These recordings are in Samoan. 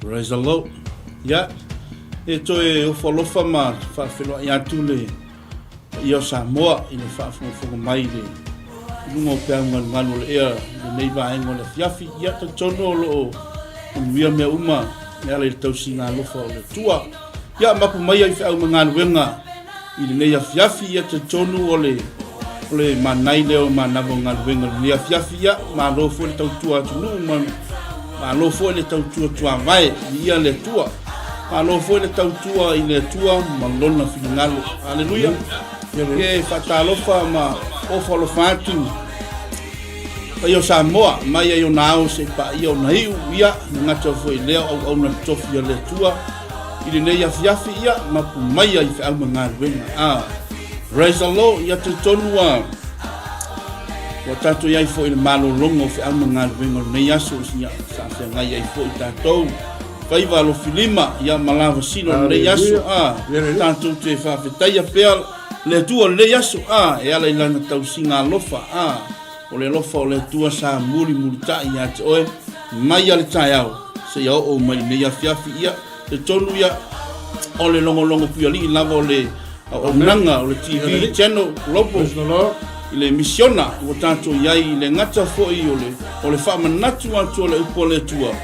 Praise the Lord. Ia, e toe ofo alofa ma faafeiloai atu le paia o Samoa i le faafogafoga mai i le luga o peau galugalu o le ea i lenei vaega o le afiafi. Ia, talitonu o lo o manuia mea uma e ala i le tausiga alofa o le Atua. Ia, mapu maia i feau ma galuega I lenei afiafi, ia talitonu o le o le manai lea o manava o galuega i lenei afiafi, ia malo foi le tautua atunuu ma malo foi le tautua tuavae, viia le Atua. Malo foi le tautua i le Atua ma lona finagalo. Aleluia. E faatalofa ma ofo alofa atu paia o Samoa mai ai ona ao se i paia ona iu, ia le gata foi lea o auauna totofi a le Atua. I lenei afiafi, ia, mapu maia i feau ma galuega. A, praise the Lord, ia talitonu ua, ua tatou i ai foi i le malologa o feau ma galuega o lenei aso, ia, sa feagai ai foi tatou, faiva alofilima, ia, ma lavasino o lenei aso, a, tatou te faafetaia pea le Atua o lenei aso, a, e ala i lana tausiga alofa, a, O le alofa o le Atua sa mulimulitai ia te oe mai a le taeao seia oo mai lenei afiafi. Ia, talitonu ia, o le logologo puialii lava o le auaunaga o le TV Channel Global i le misiona ua tatou i ai i le gata foi o le, o le faamanatu atu o le upu a le Atua,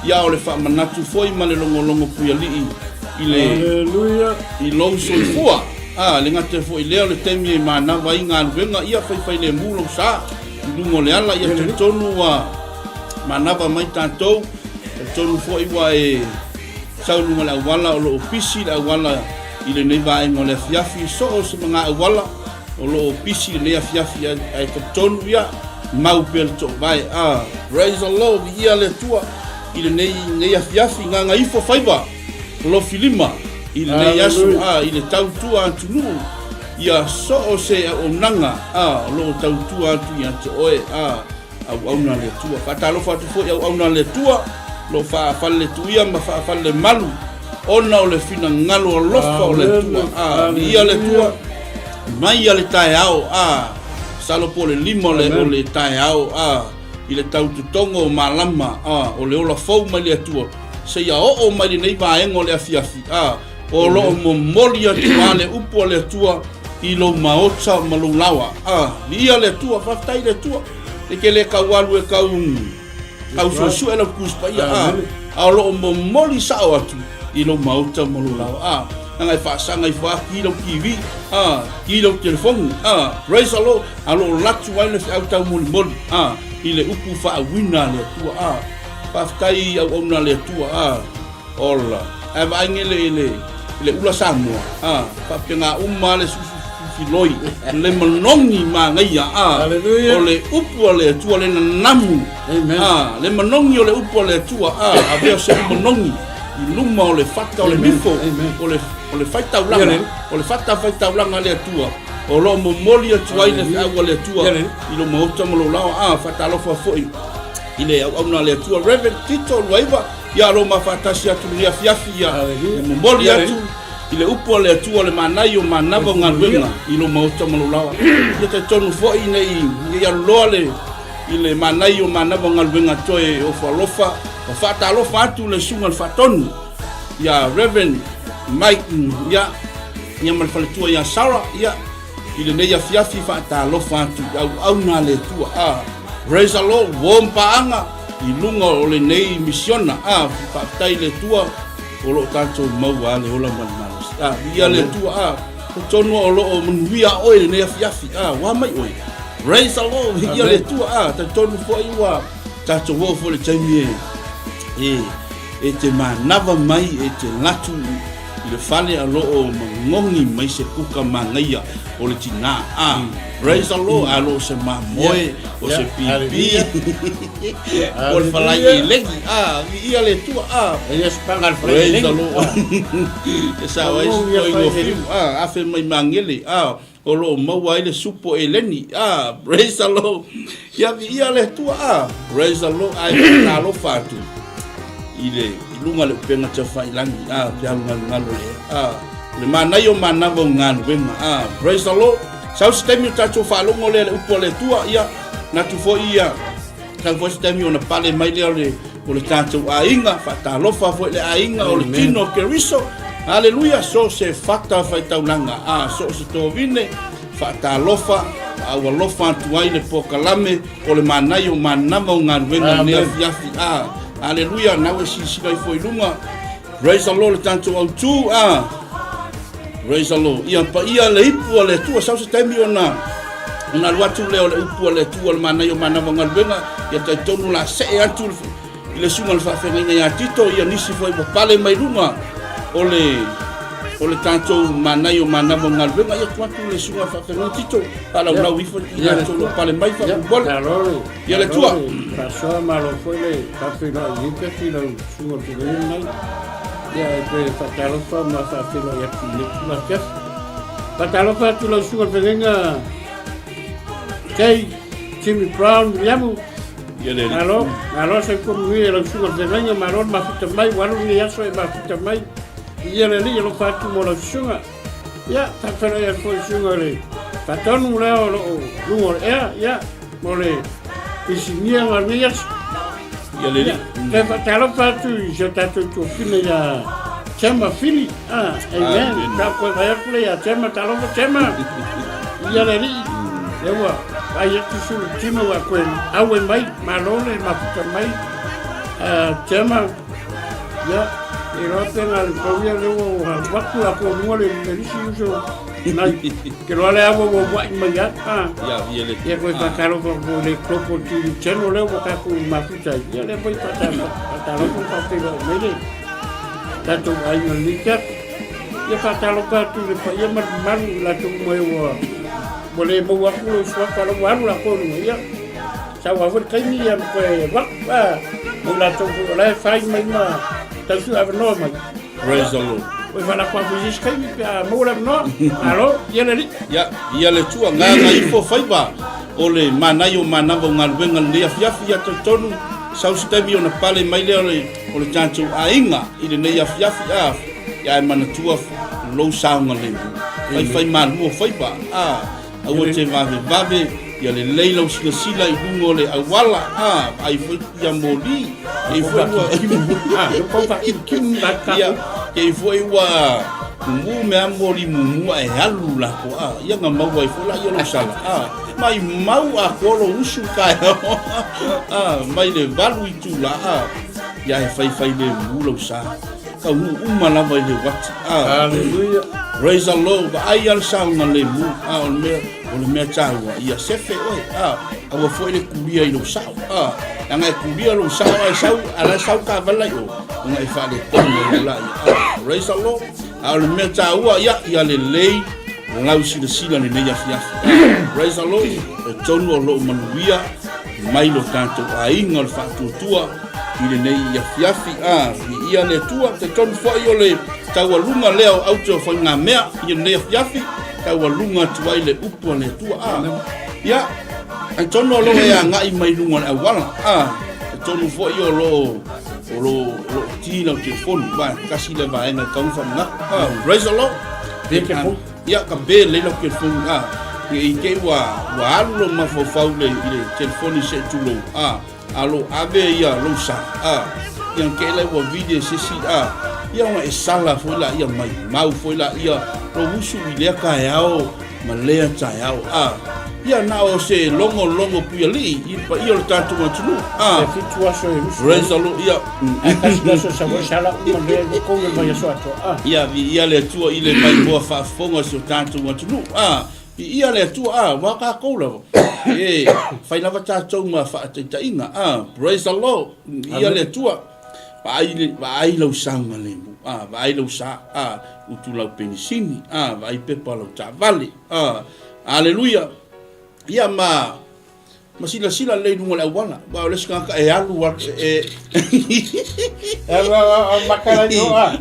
ia o le faamanatu foi ma le logologo puialii i le, i lou soifua. A, le gata foi lea o le taimi e manava ai galuega, ia faifailemu lou sa i luga o le ala, ia talitonu ua manava mai tatou, talitonu foi ua e sau i luga o le auala o lo o pisi le auala i lenei vaega o le afiafi, so o se maga auala o lo o pisi lenei afiafi, ae talitonu ia mau pea le toovae. A, praise the Lord, viia le Atua i lenei nei afiafi, gagaifo faiva. Lofilima i lenei aso a i le tautua atunuu ia so o se auaunaga a o lo o tautua atu ia te oe a auauna a le Atua. Faatalofa atu foi auauna a le Atua o lo o faafaleletuia ma faafalelemalu ona o le finagalo alofa o le Atua. A viia le Atua mai a le taeao a masalo po o le 5 o le taeao a i le tautotogo o malama a o le ola fou mai le Atua seia oo mai lenei vaega o le afiafi, a o lo o momoli atu lava le upu a le Atua i lou maota ma lou laoa. A, viia le Atua, faafetai i le Atua. E te le tau alu e tau tau suesue lau Tusi Paia, a, a o lo o momoli sao atu i lou maota ma lou laoa. A, leaga e faasaga ifo lava ki lau TV, a, ki lau telefoni, a, praise the Lord, a o lo o latu ai le feau taumolimoli, a, i le upu faauiina a le Atua. A, Faafetai i auauna a le Atua, a, ola. Ae vaai nei le, le, le ula Samoa, a, faapena uma le filoi, le manogi manaia, a, o le upu a le Atua, le nanamu, a, le manogi o le upu a le Atua, a, avea se manogi i luma o le fata o le nifo, o le, o le faitaulaga, o le fata faitaulaga a le Atua, o lo o momoli atu ai le feau a le Atua i lou maota ma lou laoa, a, faatalofa foi. i le auauna a le Atua Reverend Tito Luaiva ia lo ma faatasi atu lenei afiafi ia e momoli atu i le upu a le Atua le manai o manava o galuega i lo maota ma lo laoa. Ia talitonu foi nei nei aluloa le i le manai o manava o galuega toe ofo alofa ma faatalofa atu le susuga le faatonu ia Reverend Mike ia ia ma le faletua ia Sarah ia I lenei afiafi faatalofa atu i auauna a le Atua a Praise the Lord uo ma paaga i luga o lenei misiona a faafetai i le Atua o lo o tatou maua a le ola ma le malosi a viia le Atua a talitonu o lo o manuia oe i lenei afiafi a ua mai oe Praise the Lord viia le Atua a talitonu foi ua tatou oo foi i le taimi e e te manava mai e te latu i le fale a lo o magogi mai se kuka manaia o le tinā. A, praise the Lord, a lo o se mamoe, o se pipi, o le falai elegi, a, viia le Atua, a, praise the Lord. E sao ai se toeina o fiu, a, afe mai magele, a, o lo o maua ai le supo eleni, a, praise the Lord. Ia viia le Atua, a, praise the Lord, ae faatalofa atu i le i luga le upega taufailagi, a, pe alugalugalu le, a, le manaia o manava o galuega, a, praise the Lord. Sau se taimi o tatou faalogo lea le upu a le Atua, ia, natu foi ia, sau foi se taimi ona pale mai lea o le o le tatou aiga, faatalofa foi i le aiga o le tino o Keriso. Haleluia, so o se fata faitaulaga, a so o se tovine, faatalofa, faaaualofa atu ai le pokalame o le manaia o manava o galuega i lenei afiafi. A, haleluia, nau e silasila ifo i luga. Praise the Lord le tatou autu, a. Praise the Lord. Ia paia le ipu a le Atua, sau se taimi ona ona alu atu lea o le upu a le Atua le manaia o manava o galuega, ia talitonu la see atu i le susuga i le faafeagaiga ia Tito, ia nisi foi ua pale mai luga o le o le tatou manaia o manava o galuega, ia tuu atu i le susuga i le faafeagaiga Tito, faalaulau ifo i latou o lo o pale mai faamolemole. Ia le Atua. Faasoa malo foi le faafeiloai i lenei afiafi i lau susuga i le feagaiga mai. Ia e toe faatalofa ma faafeiloai atu i lenei itula afiafi. Faatalofa atu i lau susuga i le feagaiga Kay Jimmy Brown Viliamu. Ia le Alii. Malo, malo soifua manuia i lau susuga i le feagaiga, malo le mafuta mai, ua alu lenei aso e mafuta mai. Ia le Alii alofa atu mo lau susuga. Ia, faafeiloai atu foi i le susuga i le Faatonu lea o lo o luga o le ea, ia, mo le isinia ma lenei aso. Ia le Alii. Toe faatalofa atu i si o tatou tuafine ia Tema Fili. Ah, amen. Amen. Ka koe vai atu le ia Tema, talofa Tema. Ia le Alii. Lea ua vaai atu sulu tino ua koe aue mai, malo le mafuta mai. Ah, Tema, ia, e iloa pe na le pau ia lea ua alu atu la koe luga le le lisi uso. Nai, ke loa le aua ua ua'i mai ai. Ah. Ia, ia le Ia koe faatalofa mo le Global TV Channel lea ua tatou mafuta ai. Ia lea foi faatalofa ma faafeiloai mai le tatou aiga i lenei afiafi. Ia faatalofa atu i le paia ma le mamalu i latou uma e ua ua le maua atu lou suafa la ua alu latou i luga. Ia sau lava foi le taimi ia ma toe alu atu. Ah, mo i latou foi o la e fai mai ma tausiu avanoa mai. Praise the Lord. Oi faalako atu i se isi taimi pe a maua le avanoa. Malo, ia le Alii. Ia, ia le Atua, gaga ifo faiva o le manaia o manava o galuega lenei afiafi, ia talitonu sau se taimi ona pale mai lea o le, o le tatou aiga i lenei afiafi, a, ia ae manatua lou saogalemu. Faifai malu o faiva, a, aua te vavevave, ia lelei lau silasila i luga o le auala, a, vaai foi ia moli, e i foi ua, ia, e i foi ua mumu mea moli mumu ae alu lako, a, ia na maua ai foi la ia lou sala, a, mai mau atoa lou usu taeao, a, mai le 8 itula, a, ia e faifai lemu lau sa. Taunuu uma lava i le uati. Ah. Hallelujah. Praise the Lord. Vaai a le saogalemu. Ah, o le mea, o le mea taua. Ia sefe oe. Ah, aua foi le kulia i lou sao. Ah, leaga e kulia lou sao ae sau, a la e sau taavale i o, ona e faaletonu ai loa laia. Ah, praise the Lord. A o le mea taua, ia, ia lelei lau silasila lenei afiafi. Ah, praise the Lord. E tonu o loo manuia mai lo tatou aiga o le faatuatua i lenei afiafi. A, viia le Atua, talitonu foi o le taualuga lea o aute o faigamea i lenei afiafi, taualuga atu ai le upu a le Atua. A, ia, talitonu o lo o e agai mai luga o le auala. A, talitonu foi o lo o o lo o lo o ti lau telefoni, ba, tasi le vaega e tatau ona faamanatu. A, praise the Lord. Be careful. Ia, ka be lelei lau telefoni, a, ne i te i ua, ua alu lou mafaufau i le, i le telefoni se i tulou, a, a lo ave ia lou sa, a, ia ke la ua vili e se isi, a, ia ona e sala foi laia mai mau foi laia lou usu i lea taeao ma lea taeao, a, ia na o se logologo puialii i le paia o le tatou atunuu, a. E fitu aso e usu. Praise the Lord, ia. Ae tasi le aso sau ai sala uma lea i tou le vaiaso atoa, a. Ia, viia le Atua i le maimoa faafofoga o si o tatou atunuu, a. Viia le Atua, a, aua tatou lava, e fai lava tatou ma faataitaiga, a, praise the Lord, viia le Atua, vaai, le, vaai lau saogalemu, a, vaai lau sa, a, utu lau penisini, a, vaai pepa lau taavale, a, aleluia, ia ma, Ma silasila lelei i luga o le auala, aua o le isi tagata e alu atu e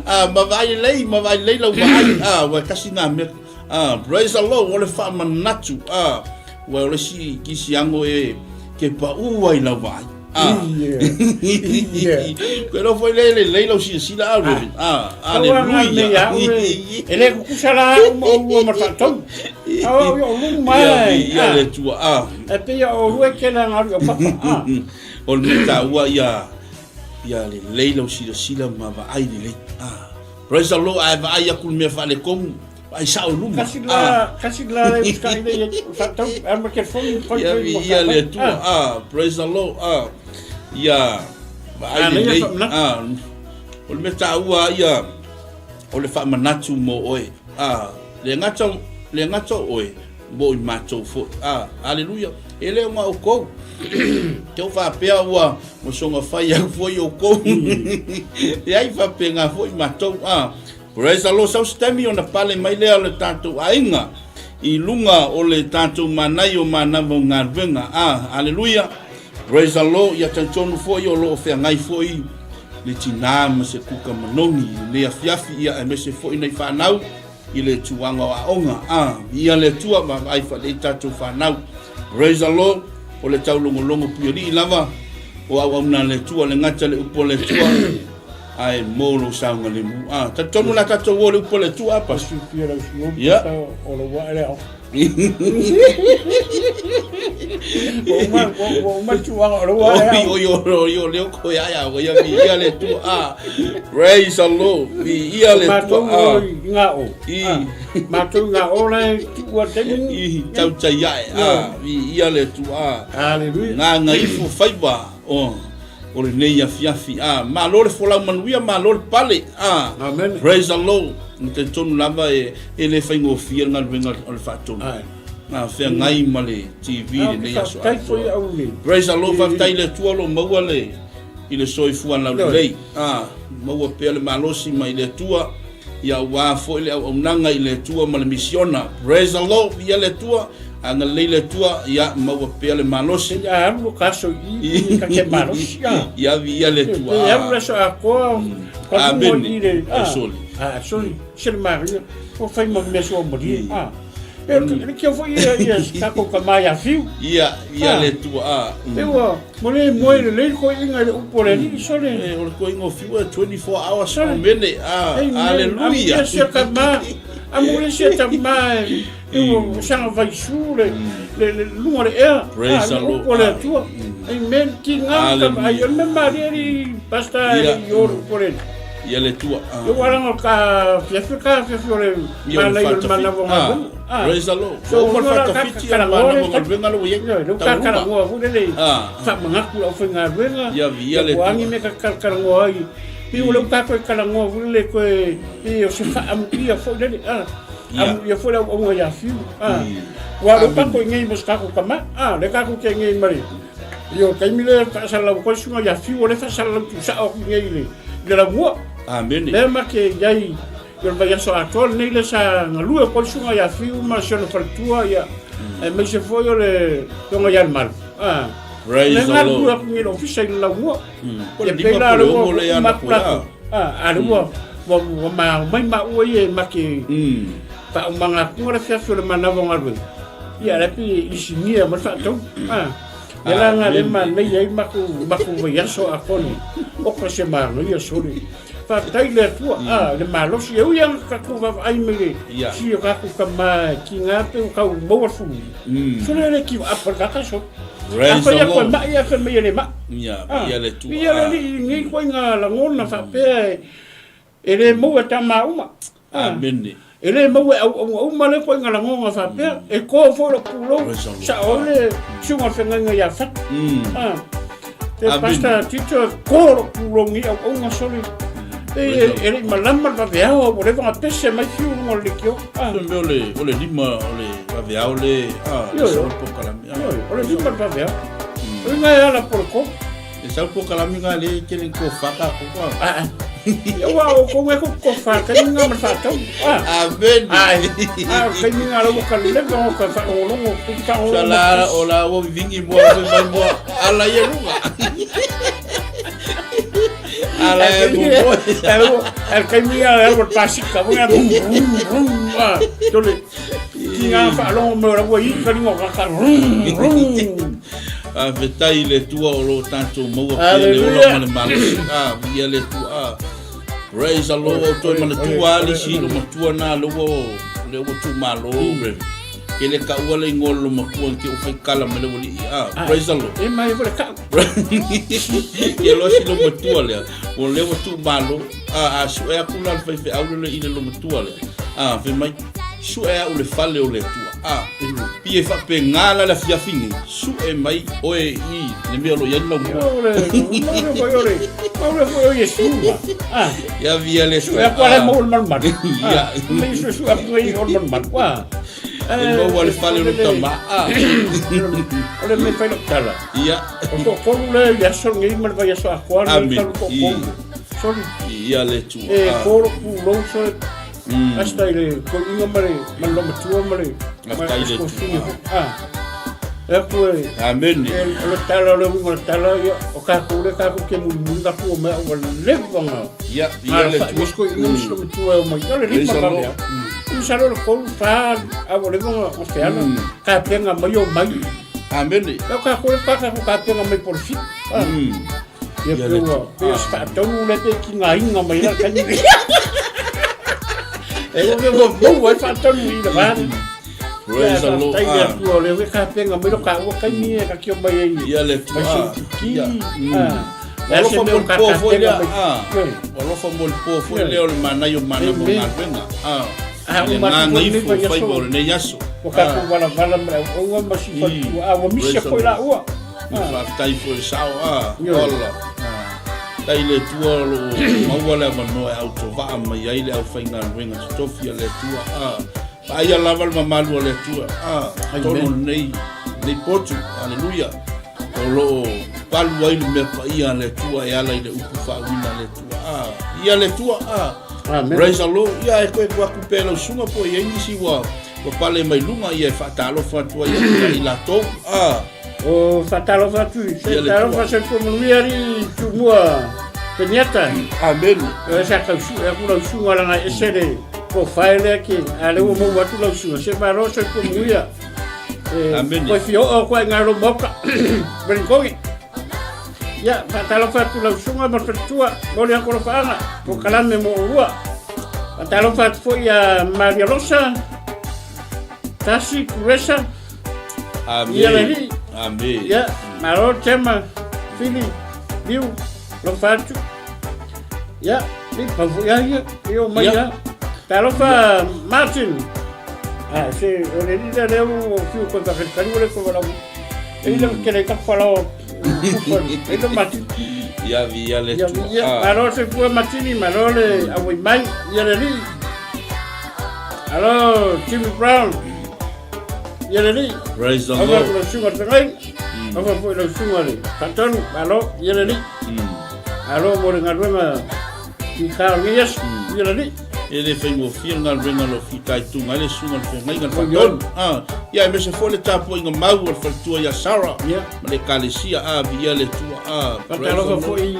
Ah, ma vaai lelei, ma vaai lelei lau vaai. Ah, ua e tasi nā mea. Ah, praise the Lord, o le faamanatu. Ah, ua o le isi kisi ango e ke paʻu ai lau vaai. Ah. Koe iloa foi lea e lelei lau silasila, ah, Reverend. Ah, aleluia. E le tutusa la au ma oulua ma le faatonu. Au au o luma e. Ia le Atua. Ah. E pei o oulua e tele ana alu i au papa. Ah. O le mea taua ia Ia lelei lau silasila ma vaai lelei. Ah. Praise the Lord, ae vaai aku le mea faaletonu, vaai sao i luma. Kasi la, ah. kasi la le uskai le whaatau, a ma telefoni, whai whai ma Ia le Atua, ah, praise the Lord, ah. Ia vaai lelei, ah. O le mea taua ia, o le faamanatu mo oe, ah. Le gata, le gata o oe, mo i matou foi. Ah, aleluia. E le o nga oukou. Te o faapea ua ua soga fai au foi oukou. E ai faapena foi matou. Ah, praise the Lord. Sau se taimi ona pale mai lea o le tatou aiga i luga o le tatou manai o manava o galuega. Ah, aleluia. Praise the Lord. Ia talitonu foi o lo o feagai foi le tinā ma se kuka manogi i lenei afiafi, ia aemaise foi nai fanau i le tulaga o aoga. A, viia le Atua, vaavaai faalelei tatou fanau. Praise the Lord. O le taulogologo puialii lava o auauna a le Atua, le gata le upu a le Atua, ae mo lou saogalemu. A, talitonu la tatou o le upu a le Atua, apa. Silafia lau suo, Ia. o lou ae le aoga. Ua uma tulaga o lou ae aoga. Oi, oi, oi, oi, leo koe ae aoga, ia viia le Atua. A, Praise the Lord. Viia le Atua. Matou i ngā o. Matou i ngā o la e tuua taimi. I tautai ae. Viia le Atua. Hallelujah. Ngā ngaifo faiva o o lenei afiafi. Malo le folau manuia, malo le pale. Amen. Praise the Lord. Na talitonu lava e e le faigofie le galuega o le faatonu. Na feagai ma le TV lenei aso. Praise the Lord. Faafetai i le Atua o lo o maua le i le soifua laulelei, a, maua pea le malosi mai le Atua, ia aua foi le auaunaga i le Atua ma le misiona. Praise the Lord, viia le Atua, agalelei le Atua, ia maua pea le malosi. Ia alu lo kaso i i ka ke malosi, a. Ia viia le Atua. Ia alu le aso atoa, ka Amene. i le, a. Soli. A, soli, se le maria, o fai ma mea sua malie, a. E, le kia foi ia, ia, tatou ka mai a fiu. Ia, ia le Atua, a. E ua, Mo le moe lelei le koiinga i le upu a le Alii, sole. E, o le koiinga o Fiu e 24 hours a mele. Ah, aleluia. Amu sia tama, amu sia tama e, e ua sanga vaisu le, le, le lunga le ea. Praise the Lord. Upu a le Atua. Amen. Ki ngā tama, ai, o le mea malie li pasta e i o le upu a le Alii. Ia le Atua. E ua ranga ka fiafi ka fiafi o le manai o le manawa o galuega. Praise the Lord. So, uma le faatafiti o le manawa o galuega le ua i ai. Le ua kakalagoa foi lele faamanatu le aufaigaluega. Ia viia le Atua. Ua agi mea kakalagoa ai. Pei o le ua tatou kalagoa foi lele toe pei o se faamuia foi lele. Amuia foi le auaunga ia Fiu. Ua le tatou i nei ma se tatou tama. Le tatou te nei ma le Ia o taimi lea faasalalau atu ai susuga ia Fiu o lea faasalalau tuusao atu i nei i le i le laumua. Amene. Lea ma te i ai i le vaiaso atoa lenei lea sa galue atu ai le susuga ia Fiu ma si ona faletua ia aemaise foi o le afioga ia Lemalu. Ah. Praise Lea the galue Lord. atu nei i le ofisa i le laumua. Po le Ia pei lima la po le lea ua ono lea uma ana atu koe, ah. latou. Ah, a lea ua ua ua ma omai maua ia e ma te faaumaga atu le afiafi o le manava o galuega. Ia la pe isinia ma le faatau. Ah. Le la nga le manaia ai matou matou vaiaso atoa nei. Oka se manaia sole. Faafetai i le Atua, ah, le malosi e ui lava ina tatou vaavaai mai le Ia. si o tatou tama e tiga pe ua tau maua le fulu. Sole le give up a le tagata sole. Praise Afai the a koe Lord. mai, a fai mai e le mai. Ia, Ah, ia le Atua. Ia le alii i lenei ituaiga lagona faapea e E le maua e tama uma. Amene. E le maua e auauna uma lea ituaiga lagona faapea. E to foi lou pulou, sao ai le susuga o le feagaiga ia Fatu. Te Pastor Tito, e to lou pulou ni auauna sole. E, e le i malama le vaveao, ua leva ona pese mai Fiu i luga o le leitio. Se mea o le, o le lima o le vaveao le, le sau le polokalame. Ioe, o le lima le vaveao. O le ngai ala po le kolu. E sau polokalame nga le tele ko whaka ko ka. Ah. Ia ua o kou e ko ko whaka ni nga ma whakau. Ah. Amen. Ai. Ah, kai ni nga lau ka leva o ka whakalongolongo ku whakalongolongo. Sala o la o vingi mo me mai mo ala ye lunga. Ala e mo mo. Al kai ni nga lau pasika mo nga brum brum brum. Ah, tole. Ki nga whakalongo mo lau i ka lingo ka ka brum brum. Faafetai i le Atua o lo tatou maua pea le ola ma le malosi. Ah, viia le Atua. Ah, praise the Lord. Ua toe manatua lava le isi ilo matua na le ua le ua tuumalo. Ke le taua le igoa o le lomatua i te u faitala mai le ualii, a, praise the Lord. E mai foi le kau. Ia loa si lomatua lea, o lea ua tuumalo, a, a sue atu la le faifeau lele i le lomatua lea, a, fai mai, sue au le fale o le Atua, a, pei e faapena la le afiafi nei, sue mai oe i le mea o lo o i ai le laumua. O le, maule foi o le, maule foi o Iesu ma. A, Ia via le sue atu ala e maua le malumalu. Ia. Mai sue sue atu ai o le malumalu. A, E maua le fale o le tama. A. O le mea fai lau tala. Ia. O toatolu lea i le aso lenei ma le vaiaso atoa lenei talu toatolu. Soli. Ia le Atua. E ko lou pulou so asta i le toeaina ma le ma le loomatua ma le ma le sikolasipi foi. Ah. E atu e. Amene. E o le tala o le uiga o le tala ia o tatou lea tatou te mulimuli tatou omai a ua leva ona Ia, ia le Atua. Isi toeaina ma si loomatua e omai. O le lima vave lava. Masalo o le tolu, fa, a ua leva ona feala. Tapena mai omai. Amene. O tatou lea pa tatou tapena mai po o le fitu. Ia pei ua, pei o se faatonu lea pe tigaina mai la taimi. E ua ua maua ai faatonu i le va. Praise the Lord. Faafetai i le Atua o lea ua tapena mai lo taua taimi e ka mai ai. Ia le Atua. Mai se Ia. Le a se Alofa mea mo o le ka po foi tapena lea. mai. Ua alofa mo le po foi lea o le manaia o manava o galuega. A I le uma atu agaga foi lenei ifo vaiaso. faiva o lenei aso. Ua tatou valavala ma le auauna ma si faletua. A ua misi foi laua. Faafetai foi i le sao. Ola. Faafetai i le Atua o lo o maua le avanoa e autovaa mai ai le aufaigaluega totofi a le Atua. Vaaia lava le mamalu a le Atua. Totonu o lenei lenei potu. Aleluia. O lo o palu ai le mea paia a le Atua e ala i le upu faauiina a le Atua. Ia le Atua. Amen. Praise the Lord. Ia e toe tuu atu pea i lau susuga po o i ai nisi ua ua pale mai luga ia e faatalofa atu ai ia i latou. O faatalofa atu i se talofa soifua manuia alii Tumua Peniata. Amen. O sa tau sue atu lau susuga leaga e ese le profile lea ke a lea ua maua atu lau susuga se malo soifua manuia. E Amen. Koe fia oo atu ai i ngai lou maota. Welingoni. Ia, faatalofa atu lau susuga ma le faletua, momoli atu alofaaga, polokalame mo oulua. Faatalofa atu foi ia Maria Losa, Tasi Kuresa, ia le Amen. alii. Amen. Ia, malo Tema, Fili, Liu, alofa atu. Ia, ni pau foi a ia, ia o mai ia. Talofa Martin. Ah, se o le alii lea lea ua fiu koe whakalikali ua le koe walau. E ila ke le ka whalao e le Martin. Ia vi ia le Ia, tua. ia, malo se fua Martini, malo le awai mai, ia le alii. Alo, Jimmy Brown. Ia le alii. Praise the Alofa Lord. atu lau susuga i le feagaiga. Alofa foi lau susuga i le faatonu. Malo, ia le alii. Malo mo le galuega fita o lenei aso. Ia le alii. E le faigofie le galuega o lo o fitaituga ai le susuga i le feagaiga i le faatonu. Ia aemaise foi le tapuaiga mau a le faletua ia Sarah ma le Ekalesia. Viia le Atua. Faatalofa foi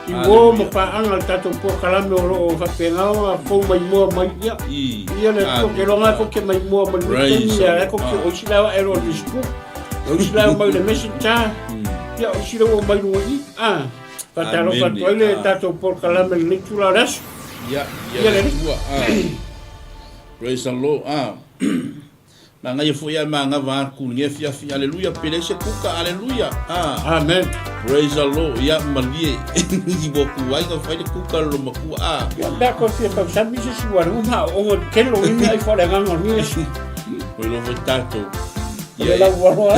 i uo ma paaga o le tatou polokalame o lo o faapena ona fou maimoa mai. Ia, ia le Atua, ou te iloa lava tou te maimoa mai lenei taimi, ia la tou te, o isi la ua ae loa i le Facebook, o isi la ua omai i le Messenger, ia o isi la ua omai i luga i i. Faatalofa atu ai le tatou polokalame i lenei itula o le aso. Ia, ia le Atua. Praise the Lord. Manaia foi ae manava atu i lenei afiafi. Aleluia, pele se kuka. Aleluia. Ah. Amen. Praise the Lord. Ia malie. I mo ku ai ka fai le kuka lo matua. Ah. Ia mea koe fia tausami se si ua ruma o ongo te kelo i mea i whare nganga ni esi. Koe lo foi tātou. O le lau waroa.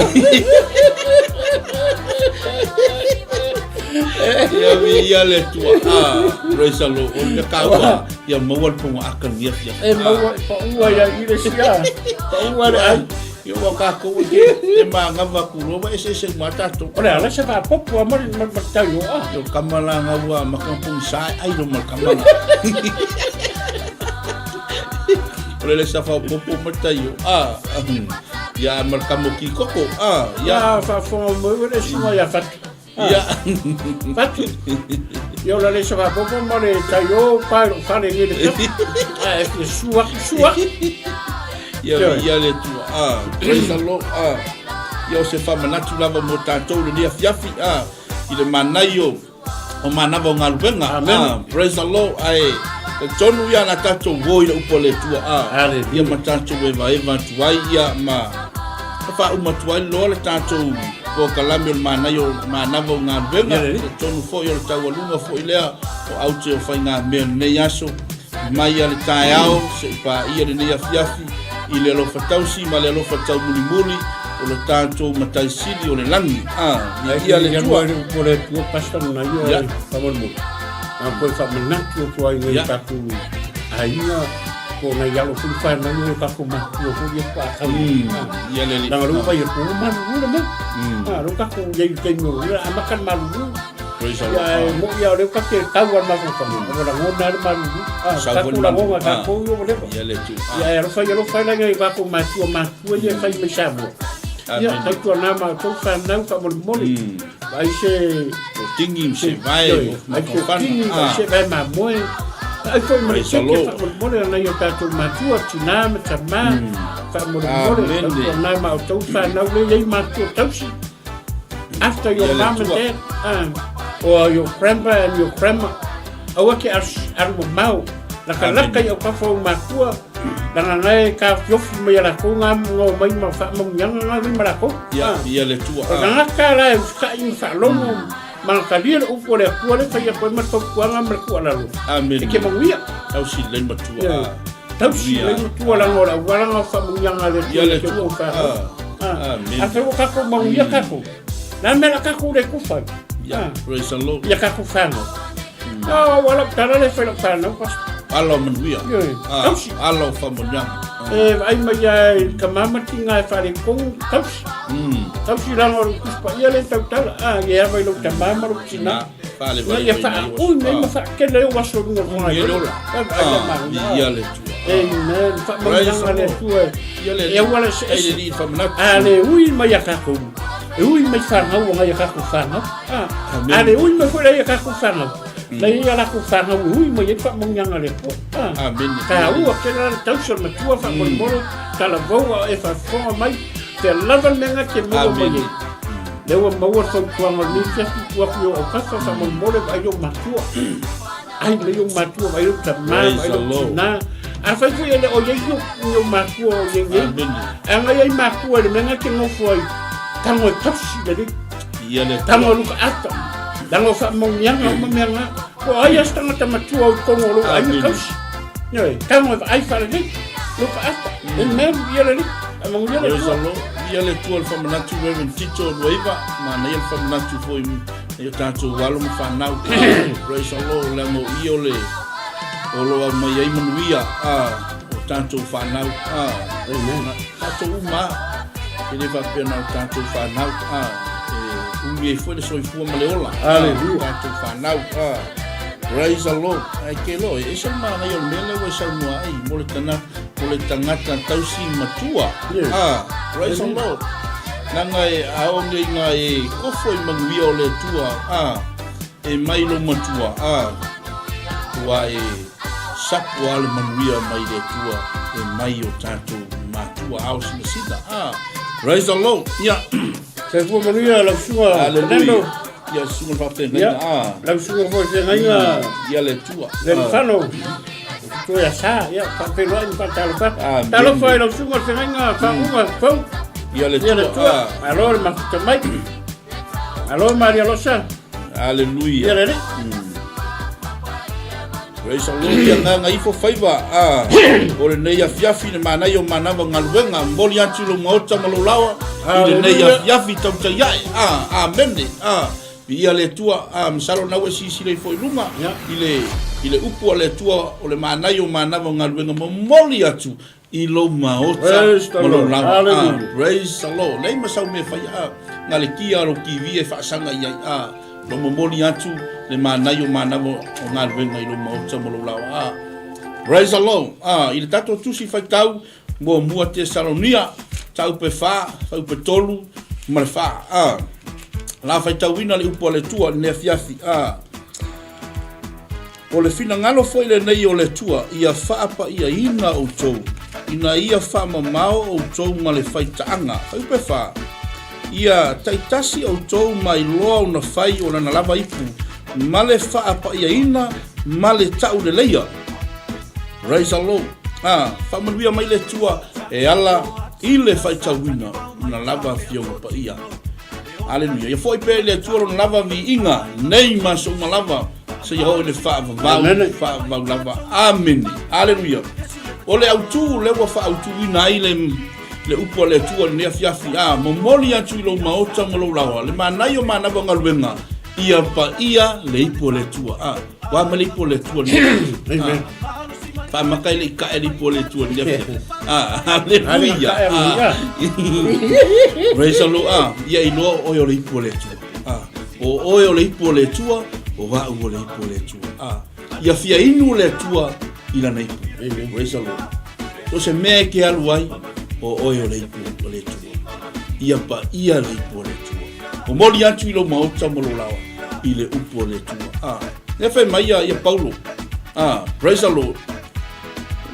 Ia mi ia le tua. Ah, praise the Lord. O le kaua. Ia maua le ponga aka ni afiafi. E maua e paua ia i le sia. Paua le ai. Ia ua kākou e ke te māngava ku loa ese ese ma tātou. O le ala se faapopo a ma ma ma tau o a. Yo kama la ngaua ma ka pung sa ai lo ma kama la. O le le sa faapopo ma tai o a. Ia ma kamo ki koko a. Ia faafofoga mai le susuga ia Fatu. Ia. Fatu. Ia o le sa faapopo ma le tai o pae lou fale nei le tapu. Ae fia su atu, su atu. Ia, ia le Atua. Ah, praise the Lord. Ah. Ia o se faamanatu lava mo tatou lenei afiafi. Ah, i le manaia o manava o galuega. Amen. Ah, praise the Lord. Ae Talitonu ia la tatou uo i le upu a le Atua a ia ma tatou evaeva atu ai ia ma faauma atu ai loa le tatou polokalame o le manaia o manava o galuega. Talitonu foi o le taualuga foi lea o aute o faigamea i lenei aso mai a le taeao se i paia lenei afiafi i le alofa tausi ma le alofa taumulimuli o le tatou Matai Sili o le lagi. A, viia le Atua. Ai, upu o le Atua, Pastor, na ia faamolemole. Na koe faamanatu atu ai nai tatou aiga po o nai alo foi whanau o tatou matua foi e paakau. Ia le Langa lou vai atu o malulu le mea. Ah, lou tatou iai i taimi o le amata le malulu. Praise the Ia Lord. e mo ia o leu kake tau a le mafaufau. O lagona le malulu. Ah, Sau tatou foi le lagona malulu. tatou ia ua leva. Ia le Atua. Ia e alofa ia alofa ai nai tatou matua matua ia e fai mai Samoa. Ia Amen. tautuana matou whanau faamolemole. Ai se O tingi ma se vae o ai se tingi ma se vae mamoe. Ai foi ma le Praise the keke Lord. faamolemole nai o tatou matua, tina ma tama faamolemole. Amen. Tautuana ma outou whanau le iai matua tausi. After your Ia le mom and Atua. dad, or your grandpa and your grandma, aua ke alu mamao. Lakalaka Amen. i au kafa o matua, langa ngai ka fiofi mai a lakou ngā ngō mai ma whaamaunianga ngā mai ma lakou. Ia, ia le Atua. O tagata la e usitai ma faalogo ma gatalia le upu a le Atua le fai atu ai ma le fautuaga ma le tuualalo. Amen. E ke manuia. Tausi lelei matua. Ia. Tausi Manuia. lelei matua leaga o le auala o faamanuiaga a le Atua Ia le i ke Atua. outou fanau. Amen. Afai ua tatou manuia tatou, le a le mea o le a tatou le tufa ai? Ia, praise the Lord. Ia tatou fanau. Ah, ua lau tala le fai lau fanau, pastor. Ala o manuia. Ioe. Tausi. Ala o faamanuiaga. E vaai mai lava i tama ma tina e faaletonu, tausi. Tausi leaga o le Tusi Paia lea e tautala, a, ia e ava i lou tama ma lou tina. Faalevale Ia mai faaui mai ma faatele ai ou aso i luga o le Umi ai le ola. Vaai le Malo. Viia le Atua. Amen. Faamanuiaga le Atua Ia le e auala eseese. Ai le Alii faamanatu. A le ui mai a tatou, e ui mai fanau agai a tatou fanau. A, Amen. a le ui mai foi lai a tatou fanau, lai ai a latou fanau e ui mai ai le faamanuiaga a le Atua. A, Amen. taua tele la le tausi o le matua faamolemole, talavou a e faafofoga mai, fea lava le mea na te maua mai Amen. ai. Lea ua maua le fautuaga o lenei afiafi, tuu atu i ou autafa faamolemole vaai lou matua. Ai mai ou matua, vaai lou tama, Praise vaai the lou Lord. tina. Afai foi e le o i ai ni ou matua o i ai nei, Amen. e agai ai matua i le mea na te nofo ai, tago e tausi lelei, Ia le tago e luka ata, leaga o faamauniaga uma mea na. Po o ai a se tagata matua o i totonu o lou aiga Amen. tausi. Ioe, tago e vaai faalelei, luka ata, amen, ia lelei, faamanuia le Praise the Atua. Lord. Ia le Atua le faamanatu Reverend Tito Luaiva, manaia le faamanatu foi i o tatou alo ma fanau. Praise the Lord, leaga o ia o le o lo o aumai ai manuia o tatou fanau. Amen. Tatou uma lava, e le faapea na o tatou fanau, e umi ai foi le soifua ma le ola. Hallelujah. Tatou fanau. Praise the Lord. Ai ke loa, e ese le manaia o le mea lea ua e saunoa ai mo le tana, mo le tagata tausi matua. Yes. Praise the Amen. Lord. Leaga e aoga i ngā e kofo i manuia o le Atua, ā, e mai lou matua, ā, ua e sapu lava le manuia mai le Atua e mai o tatou matua ao sinasina, ā, praise the Lord, ia. Soifua manuia lau susuga Fernando. Hallelujah. Ia susuga le faafeagaiga, Ia, ā. lau susuga foi feagaiga. Ia le Atua. Lerifano. Toe a sa, ia, faafeiloai ma faatalofa atu. Amen. Talofa i lau susuga le feagaiga faauuga fou. Ia le Ia le Atua. Atua. Malo le mafuta mai. Malo Maria Losa. Hallelujah. Ia le Alii. Praise the Lord. Ia agaga ifo faiva a o lenei afiafi le manaia o manava galuega momoli atu i lou maota ma lou laoa i lenei Hallelujah. afiafi tautai ae. A amene. A Viia le Atua, a masalo na ua e silasila ifo i luga i le i le upu a le Atua o le manaia o manava o galuega momoli atu i lou maota ma lou laoa. A, praise the Lord. Leai ma sau mea e fai a na le kia a lou TV e faasaga i ai a lo momoli atu le manaia o manava o galuega i lou maota ma lou laoa. A, praise the Lord. A, i le tatou tusi faitau muamua Tesalonia, taupe 4, taupe 3 ma le 4. A, la faitauina le upu a le Atua i lenei afiafi. A, o le finagalo foi lenei o le Atua, ia faapaiaina outou, ina ia faamamao outou ma le faitaaga. Taupe 4, ia taitasi outou ma iloa ona fai o lana lava ipu, ma le faapaiaina ma le tauleleia. Praise the Lord. Ah, faamanuia mai le Atua e ala i le faitauina ona lava afioga paia. Aleluia. Ia foi pea i le Atua lona lava viiga nei ma aso uma lava seia oo i le faavavau, faavavau lava. Amene. Aleluia. O le autu lea ua faaautuina ai le le upu a le Atua i lenei afiafi, a momoli atu i lou maota ma lou laoa le manaia o manava galuega, ia paia le ipu o le Atua. A ua mai le ipu o le Atua lenei. Amen. Faamaka i le ikae le ipu o le Atua lenei afiafi. A, aleluia. Aleluia. Praise the Lord. A, ia iloa o oe o le ipu o le Atua. A, o oe o le ipu o le Atua, o a'u o le ipu o le Atua. A, ia fia inu le Atua i lana ipu. Amen. Praise the Lord. So se mea e ke alu ai, o oe o le ipu o le Atua. Ia paia le ipu o le Atua. Momoli atu i lou maota ma lou laoa i le upu o le Atua. A, lea fai mai ia, ia Paulo. A, praise the Lord.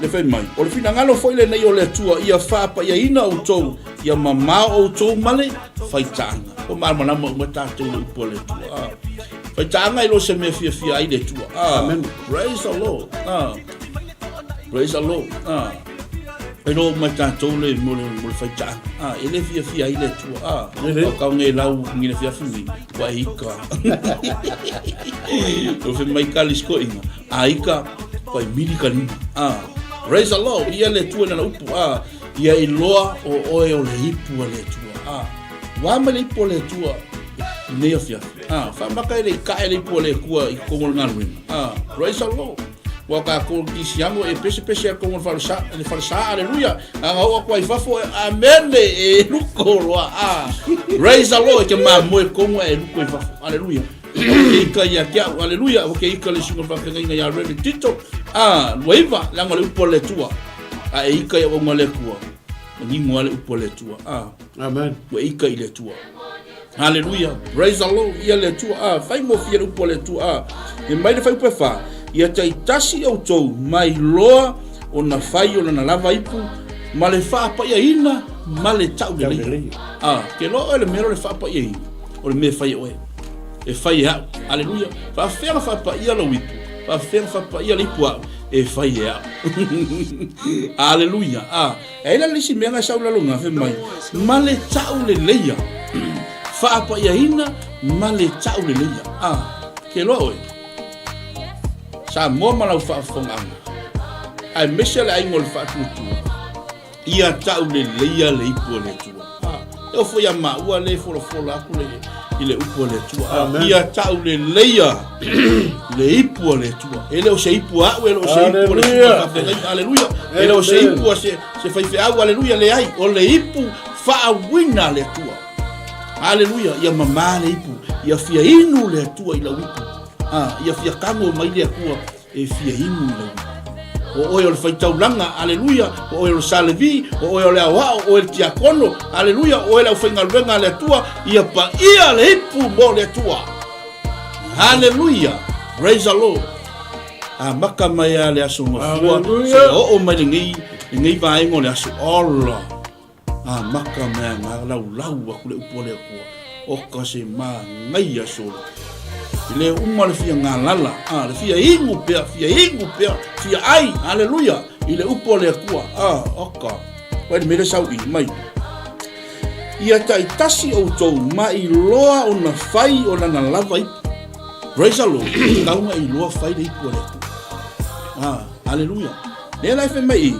Le fai mai, o le finagalo foi lenei o le Atua, ia faapaiaina outou, ia mamao outou ma le faitaaga. Ua malamalama uma tatou le upu a le Atua. A, faitaaga e le o se mea fiafia ai le Atua. A, Amen. Praise the Lord. A, praise the Lord. A, e lo mai tatou le mo le mo le faitaaga. A, e le fiafia ai le Atua. A, Ele. o kau nei lau ngi le fiafi ni, ua e ika. O fe mai ka lisko inga. A ika, ua e mili ka lima. A, praise the Lord. Ia le Atua nana upu. A, ia iloa o oe o le ipu a le Atua. A, ua mai le ipu a le Atua i nei afiafi. A, faamaka e le i kae le ipu a le Atua i totonu o le galuega. A, praise the Lord. Ua tatou kisiano e pesepese a totonu o le falesa, le falesa, aleluia. A na oo atu ai i fafo, e, amene, e luko loa. A, praise the Lord, e te mamoe totonu ae e luko i fafo. Aleluia. Ua ke ika ia te au, aleluia. Ua ke ika le susuga faafeagaiga ia Reverend Tito. A, 29, leaga o le upu a le Atua. A e ika i auauna a le Atua, manino lava le upu a le Atua. A, Amen. ua e ika i le Atua. Haleluia. Praise the Lord. Ia le Atua. A, faigofie le upu a le Atua. A, e mai le fuaiupu e 4. Ia taitasi outou mai loa ona fai o lana lava ipu ma le faapaiaina ma le tauleleia. A, ke loa oe le mea o le faapaiaina, o le mea e fai e oe. E fai e a'u. Aleluia. Faafefea ona faapaia lou ipu? Faafefea ona faapaia le ipu a'u? E fai e a'u. Aleluia. A, E ai la le isi mea na e sau i lalo na, fai mai, ma le tauleleia, faapaiaina ma le tauleleia. A, ke loa oe, Samoa ma lau faafofogaaga, aemaise le aiga o le faatuatua, ia tauleleia le ipu a le Atua. A, e oo foi ia maua lea e folafola atu le, i le upu a le Atua. Amen. Ia tauleleia le ipu a le Atua. E le o se ipu a au, e le o se ipu a le Aleluia. faafeagaiga. Aleluia. E le o se Amen. ipu a se, se faifeau. Aleluia. Leai, o le ipu faauina a le Atua. Aleluia. Ia mamā le ipu. Ia fia inu le Atua i lau ipu. Ah, ia fia kago mai le Atua e fia inu i lau ipu. O oe o le faitaulaga, aleluia, o oe o le Sa Levi, o oe o le aoao, o oe le tiakono, aleluia, o oe le aufaigaluega a le Atua, ia paia le ipu mo le Atua. Haleluia! Praise the Lord! Amata mai lava le aso Gafua, seia oo mai lenei, lenei vaega o le aso ola. Amata mai a ngā laulau aku le upu a le Atua. Oka se manaia solo. I le uma le fia galala, a, le fia inu pea, fia inu pea, fia ai, haleluia, i le upu a le Atua, a, oka. Wai le mele sau i mai. Ia taitasi outou ma iloa ona fai o lana lava ipu. Praise the Lord. Tau ma iloa fai le ipu a le Atua. Ah, haleluia. Lea la e fai mai i.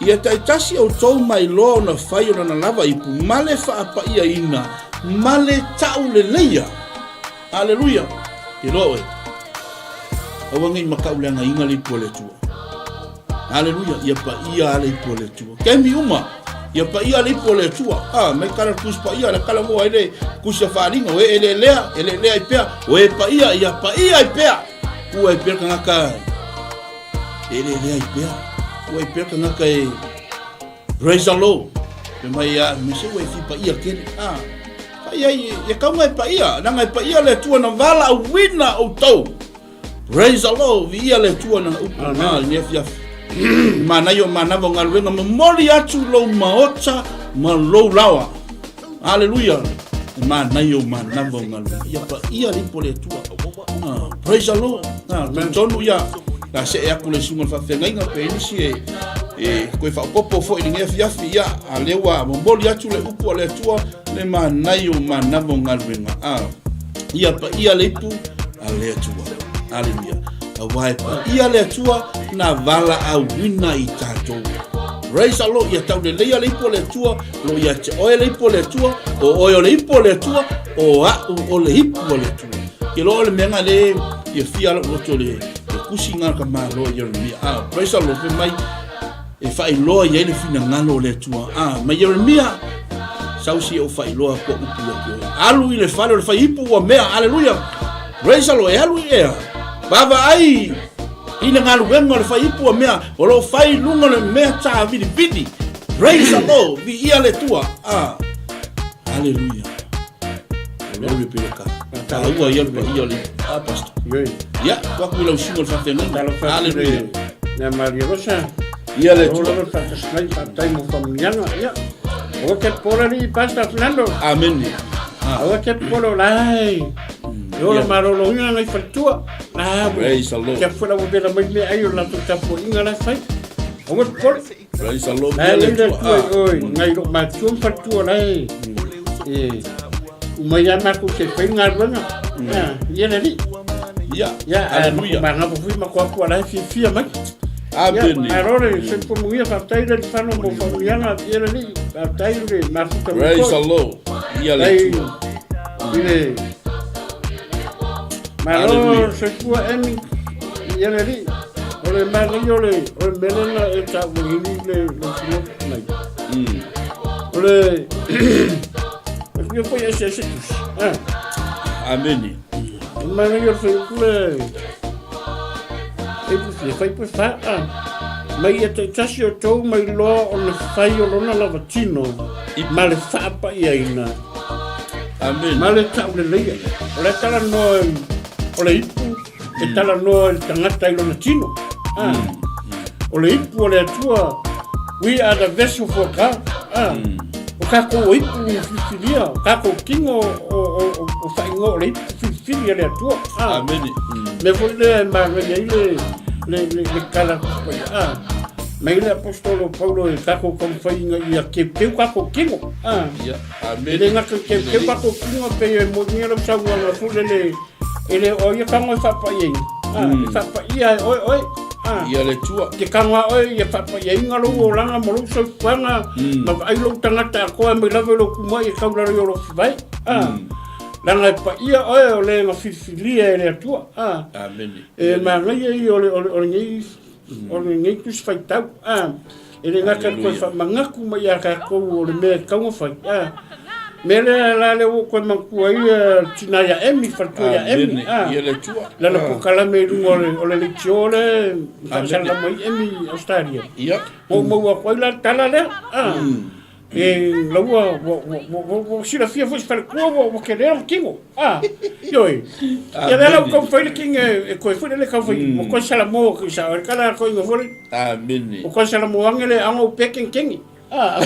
Ia taitasi outou ma iloa ona fai o lana lava ipu ma le faapaiaina ma le tauleleia. Aleluia! Iloa oe. Aua nei makau leagaina le ipu a le Atua. Aleluia! Ia paia le ipu a le Atua. Taimi uma, ia paia le ipu a le Atua. Ah, mai kala le tusi paia, le kala moa ai le tusi a faaaliga, o e eleelea, eleelea ai pea, o e paia, ia paia ai pea. Ua ai pea le tagata e eleelea ai pea. Ua ai pea le tagata e Praise the Lord. Fai mai a me se ua e fia paia tele. Ah, fai ai e kaunga e paia, leaga e paia le Atua na valaauina outou. Praise the Lord, viia le Atua na upu. Ah, lenei afiafi. Manaia o manava o galuega, momoli atu lou maota ma lou laoa. Aleluia. Le manaia o manava o galuega. Ia paia le ipu o le Atua. Ah, praise the Lord. Ah, talitonu ia, la see atu le susuga i le faafeagaiga pe i ai nisi e e toe faaopoopo foi i lenei afiafi, ia, a lea ua momoli atu le upu a le Atua, le manaia o manava o galuega. Ah, ia paia le ipu a le Atua. Aleluia. Aua e paia le Atua na valaauina i tatou. Praise the Lord. Ia tauleleia le ipu o le Atua, lo ia te oe le ipu o le Atua, o oe o le ipu o le Atua, o a'u o le ipu o le Atua. Ke loa o le mea nga le ia fia lou loto le le kusi nga ka malo i Jeremia. Ah, praise the Lord, fai mai e faailoa i ai le finagalo o le Atua. Ah, mai Jeremia, sau si e o faailoa kua upu ia te oe. Alu i le fale o le faiipu ua mea, aleluia. Praise the Lord, e alu i ea. Vaavaai i le galuega o le faiipu ua mea, o lo o fai i luga o le mea tāvilivili. Praise the Lord, viia le Atua. Ah, aleluia. Glory be to God. Taua ia le paia o le ah, pastor. Ia, tuu atu i lau susuga o le faafeagaiga. Aleluia. Ia Maria Rosa. Ia le Atua. Olo faatasi mai, faafetai mo faamanuiaga. Ia. Aua te pola ni Pastor Fernando. Amen. Ah. Aua te pola lai. E ola maloloina ngai faletua. La. Praise the Lord. Kia fuela ua vela mai mea ai o latou tapuaiga la e fai. Aua te pola. Praise the Lord. Lai le Atua oi, ngai lou matua ma faletua lai. E umai lava matou se fai le galuega. Ia le alii. Ia. Ia, Aleluia. Magava foi ma koaku ala e fiafia mai. Amene. Ia, malo le soifua manuia, faafetai le Alifano mo faamanuiaga, ia le alii. Faafetai le mafuta mai Praise foi. the Lord. Ia le Faafetai Atua. i le Malo Hallelujah. soifua Emi, ia le alii. O le manaia o le o le mea lea na e taua i le le sinopi mai. O le e fia foi eseese tusi. Ah. Amene. O le manaia o le fuaiupu le e pu fia fai pe fa. Ah. Mai ia taitasi o tou mai loa o le fai o lona lava tino ma le faapaiaina. Amene. Ma le tauleleia. O le talanoa o le ipu e talanoa i le tagata i lona tino. Ah. O le ipu o le Atua, we are the vessel for God. Ah. O kākou o ipu filifilia, o kākou kino o, o, o, o faaigoa o le ipu filifili a le Atua. Ah. Amene. Mea foi lea e manaia ai le, le, le, le tala Tusi Paia. Ah. Mai le apostolo Paulo e kākou taumafai ina ia keukeu kākou kino. Ah. Ia. E le gata i keukeu kākou kino, pei e moni lau saunoaga foi lele, E le o ia kago e faapaiaina. Ah, e faapaia e oe oe. Ah. Ia le Atua. Ke kago a oe ia faapaiaina lou olaga ma lou soifuaga ma vaai lou tagata atoa e mai lava i lou kumai e tau lalo i o lou fivai. Ah. Leaga e paia oe o le na filifilia e le Atua. Ah. Amene. E manaia ia o le o le o lenei o lenei tusi faitau. Ah. E le gata i toe faamanatu mai ia tatou o le mea e tatau ona fai. Ah. Mea lea la lea ua ou toe manatua ai le tina ia Emi, faletua ia Emi. Ah. Ia le Atua. Lana polokalame i luga o le, o le leitio lea e faasalalama ai Emi i Australia. Ia. Ua ou maua atu ai la le tala lea. Ah. E laua ua, ua, ua, ua, ua silafia foi se faletua ua, ua kelea le tino. Ah, ioe. Ia lea la ua taumafai le king e, e toe foi lele taumafai, ua toe salamo ki sa, o le tala toeaina foi le. Amene. Ua toe salamo ange le ago pe kengkengi. Ah.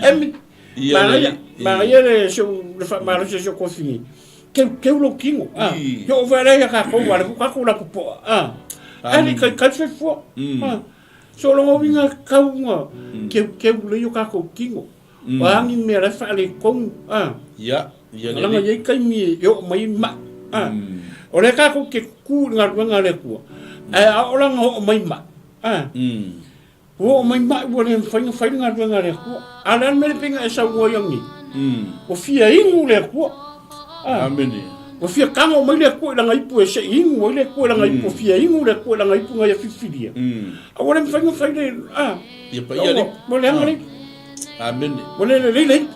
Emi. Ia Manaia, le- manaia le seu le faamalosi o si o kofini. Keukeu lou tino. Ah. Ia o fea ia kākou, a le fu kākou lapopoa. Ah. Ali kai kai soifua. Ah. So longa uiga kauga keukeu lelei o kākou tino. O a ni mea la e faaletonu, a. Ia, ia lelei. Leaga e i ai taimi e oo mai ai ma'i, a. O lea tatou te tutu i le galuega a le Atua, ae a oo la ina oo mai ma'i, a, ua oo mai ma'i ua le mafai ona fai le galuega a le Atua. A o le a le mea lea pei ona e saunoa ai ananei? Ua fia inu le Atua, a. Amene. Ua fia tago mai le Atua i lana ipu e se i inu ai le Atua i lana ipu, ua fia inu le Atua i lana ipu na ia filifilia. A ua le mafai ona fai le, a. Ia paia le. Ua leaga le ipu. Amene. Ua le lelei le ipu.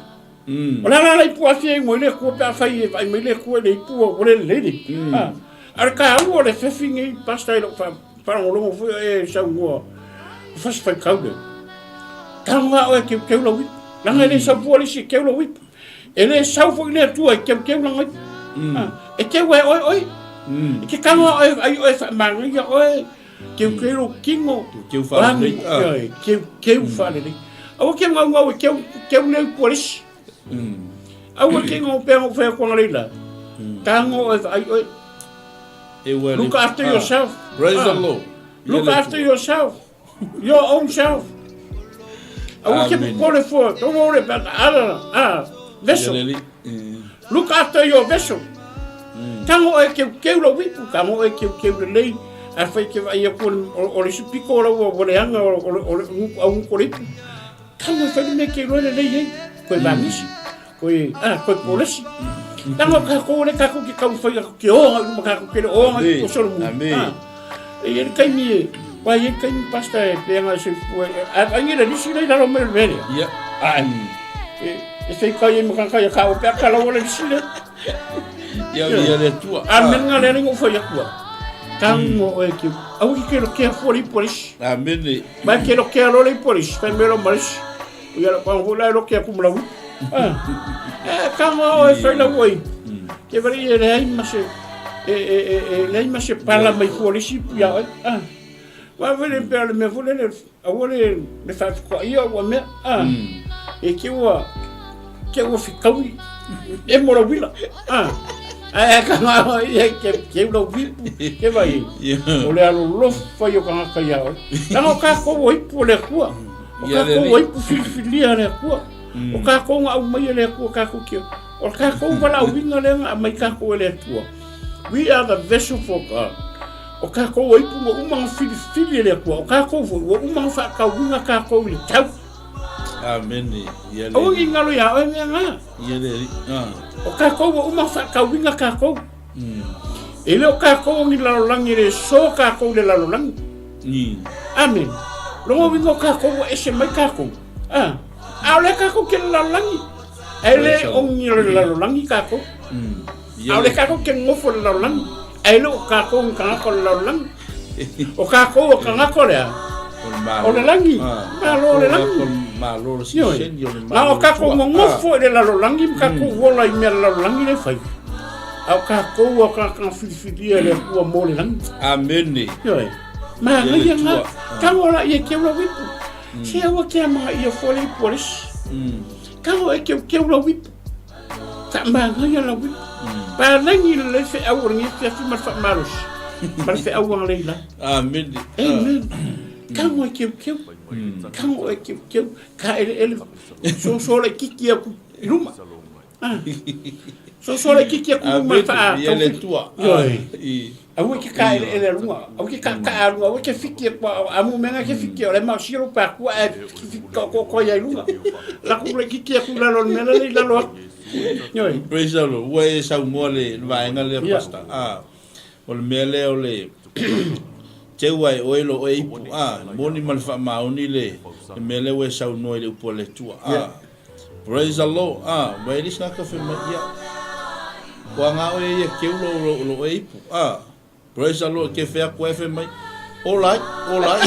O le a la le ipu afi ai mo i le Atua pe afai e vaai mai le Atua i le ipu ua le lelei le ipu. A o le taua o le fefi nei Pastor i lou faalogologo foi o e saunoa o fasi faitau lea. Tago lava oe e keukeu lau ipu. Leaga e le sau fua le isi e keu lou ipu. E le sau foi le Atua e keukeu lana ipu. E keu e oe oe. E te tago lava oe ai oe e faamanaia oe. Keukeu lou kino. Keu faalelei. Ioe, keukeu faalelei. Aua ke gaugau e keu, keu le ipu a le isi. Aua ke ngo pe ngo fe ko ngalei la. Tango e ai oi. Look after yourself. Praise the Lord. Look after yourself. Your own self. Aua ke popole fua. Don't worry about the other vessel. Look after your vessel. Tango e keu keu lau ipu, tango e keu keu lelei. A whai ke vai aku o le isi piko o lau o le anga o le au nguku o le ipu. Tango e whai le mea ke roe lelei ei. Koe vanisi, koe, ah, koe polesi. Tango kākou le kākou ke kau whai aku ke oanga i luma kākou ke le oanga i o solo mu. Ah. E i le kaimi e, wai e kaimi pasta e peanga e soifua. A ai le lisi lei lalo mai o le mea lea. Ia. Ai. E e fai kai e makaka ia ka o pea ka lau le lisi lea. Ia ia le tua. A men nga le ngo fai akua. Tango e ki au ki ke lo ke fua le polisi. Amene. Mai ke lo ke alo le polisi, fai melo malisi. Ia la pang hula lo ke aku malau. Ah. E tango o e fai lau oi. Ke vari e leai ma se e e e e leai ma se pala mai fua le isi ia oi. Ah. Wa vele pe le mea fule le aua le le faafetoaia ua mea a e ke ua ke ua fekaui e mo lau uila a ae ka ngā ia ke ke lau vipu ke vai o le alolofa ia o kangaka ia oe leaga o kākou o ipu o le Atua o kākou o ipu filifilia le Atua o kākou na aumai e le Atua kākou ke o kākou valaauina lea na aumai kākou e le Atua. We are the vessel for God. O kākou o ipu ua uma ona filifili e le Atua. O kākou foi ua uma ona faatauina kākou i le tau. Amene. Ia le. Aua ne i galo iā oe mea na. Ia le. Ah. O kākou ua uma ona faatauina kākou. E le o kākou o ni lalolagi e le so kākou i le lalolagi. Amene. Lona uiga o kākou ua ese mai kākou. Ah. ʻAʻole kākou ke lalolagi. E le o ni lalolagi kākou. ʻAʻole kākou ke nofo i le lalolagi, a e le o kākou ni kānaka o le lalolagi. ʻO kākou o kānaka o le a? O le lagi. Malo o le lagi. Malo o le siseni o le malo. Na o kākou nonofo i le lalolagi ma kākou ola i mea le lalolagi le fai. A o kākou o kānaka filifilia e le Akua mo le lagi. Amene. Ioe. Manaia ngā. Tago la ia ke ula wipu. Se aua ke amanga ia fua le ipu a le isi. Tago e keu keu lau ipu. Faamagaia lau ipu. Palagi lelei feau o lenei afiafi ma le faamalosi ma le feau agalelei. Amene. Amen. Tago e keukeu. Tago e keukeu. Ka eleele soso laititi aku i luma. Ah. Soso laititi aku i luma le faa. Ia le tua. Ioe. Aua e ke kāʻeleʻele a luga, aua e ke kaʻakaʻa a luga, aua e ke fiki aku a mu mea ke fiki o le maosia lou pākua ae fiki kaʻokoʻoko ai ai luga. Lako laititi aku i lalo o le mea lele i lalo atu. Ioe. Praise the Lord. Ua e saunoa le vaega lea, Pastor. Ah, o le mea lea o le teu ai oe lo oe ipu. Ah, moni ma le faamaoni le mea lea ua e saunoa i le upu a le Atua. Ah, Praise the Lord. Ah, ua e lisi ngaka fai mai ia. Kua ngā oe ia keu lo lo lo oe ipu. Ah, praise the Lord ke whea koe fai mai. All right, all right.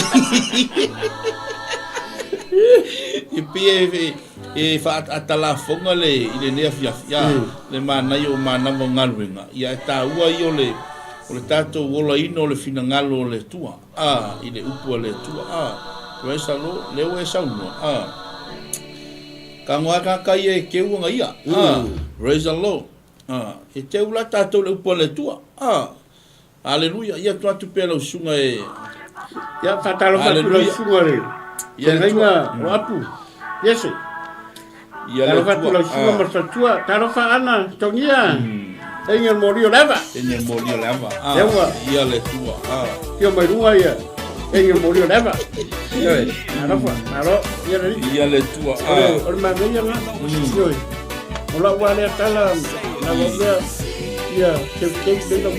I pia e, e whaatalafonga le i le nea fiafi. Ah, le mānai o mānawa o galuega. Ia e tāua i o le o le tātou ola ino o le finagalo o le Atua. A, i le upu a le Atua, a, praise the Lord, lea ua e saunoa, a, ka ngoa ka ka ia e keu anga ia, a, praise the Lord, a, e teu la tātou le upu a le Atua, a, aleluia, ia tu atu pea lau susuga e, Ia, whātalofa atu lau susuga le, Ia le Atua. o Apu, Iese. Ia le Talofa atu Atua, lau susuga a. ma le faletua, talofa ana, Togia, e le moli o le ava. E le moli o le ava, a. Ewa. Ia le Atua, a. Tio mai runga ia, e le moli o le ava. Ioe, talofa, malo, ia le alii. Ia le Atua, a. O le manaia nga, ioe. O lau lava lea tala, na ua mea, ia keukeu lei lau.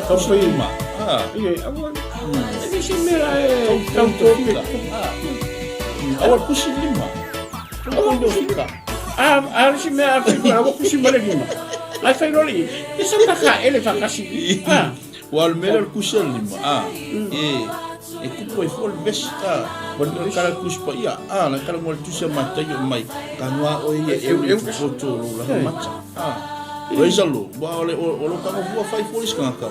Taumafai ma, a. Ioe, aua, e le se mea e tau tope. Aua le kusi lima. Aua le kusi lima. A, a le isi mea a fai aua kusi ma le lima. Ai fai loa le i sa taka ele whakasi. Ah. Ua le mea le kusi o le lima. Ah. E e kupu ai fua le vesi. Ah. Le kala kusi pa ia. Ah, le kala mo le tusi a matai o mai. Ka noa oe ia e eu foto o lo langa mata. Ah. Praise the Lord. Ua o le o lo kanga fua fai fua isi kangaka.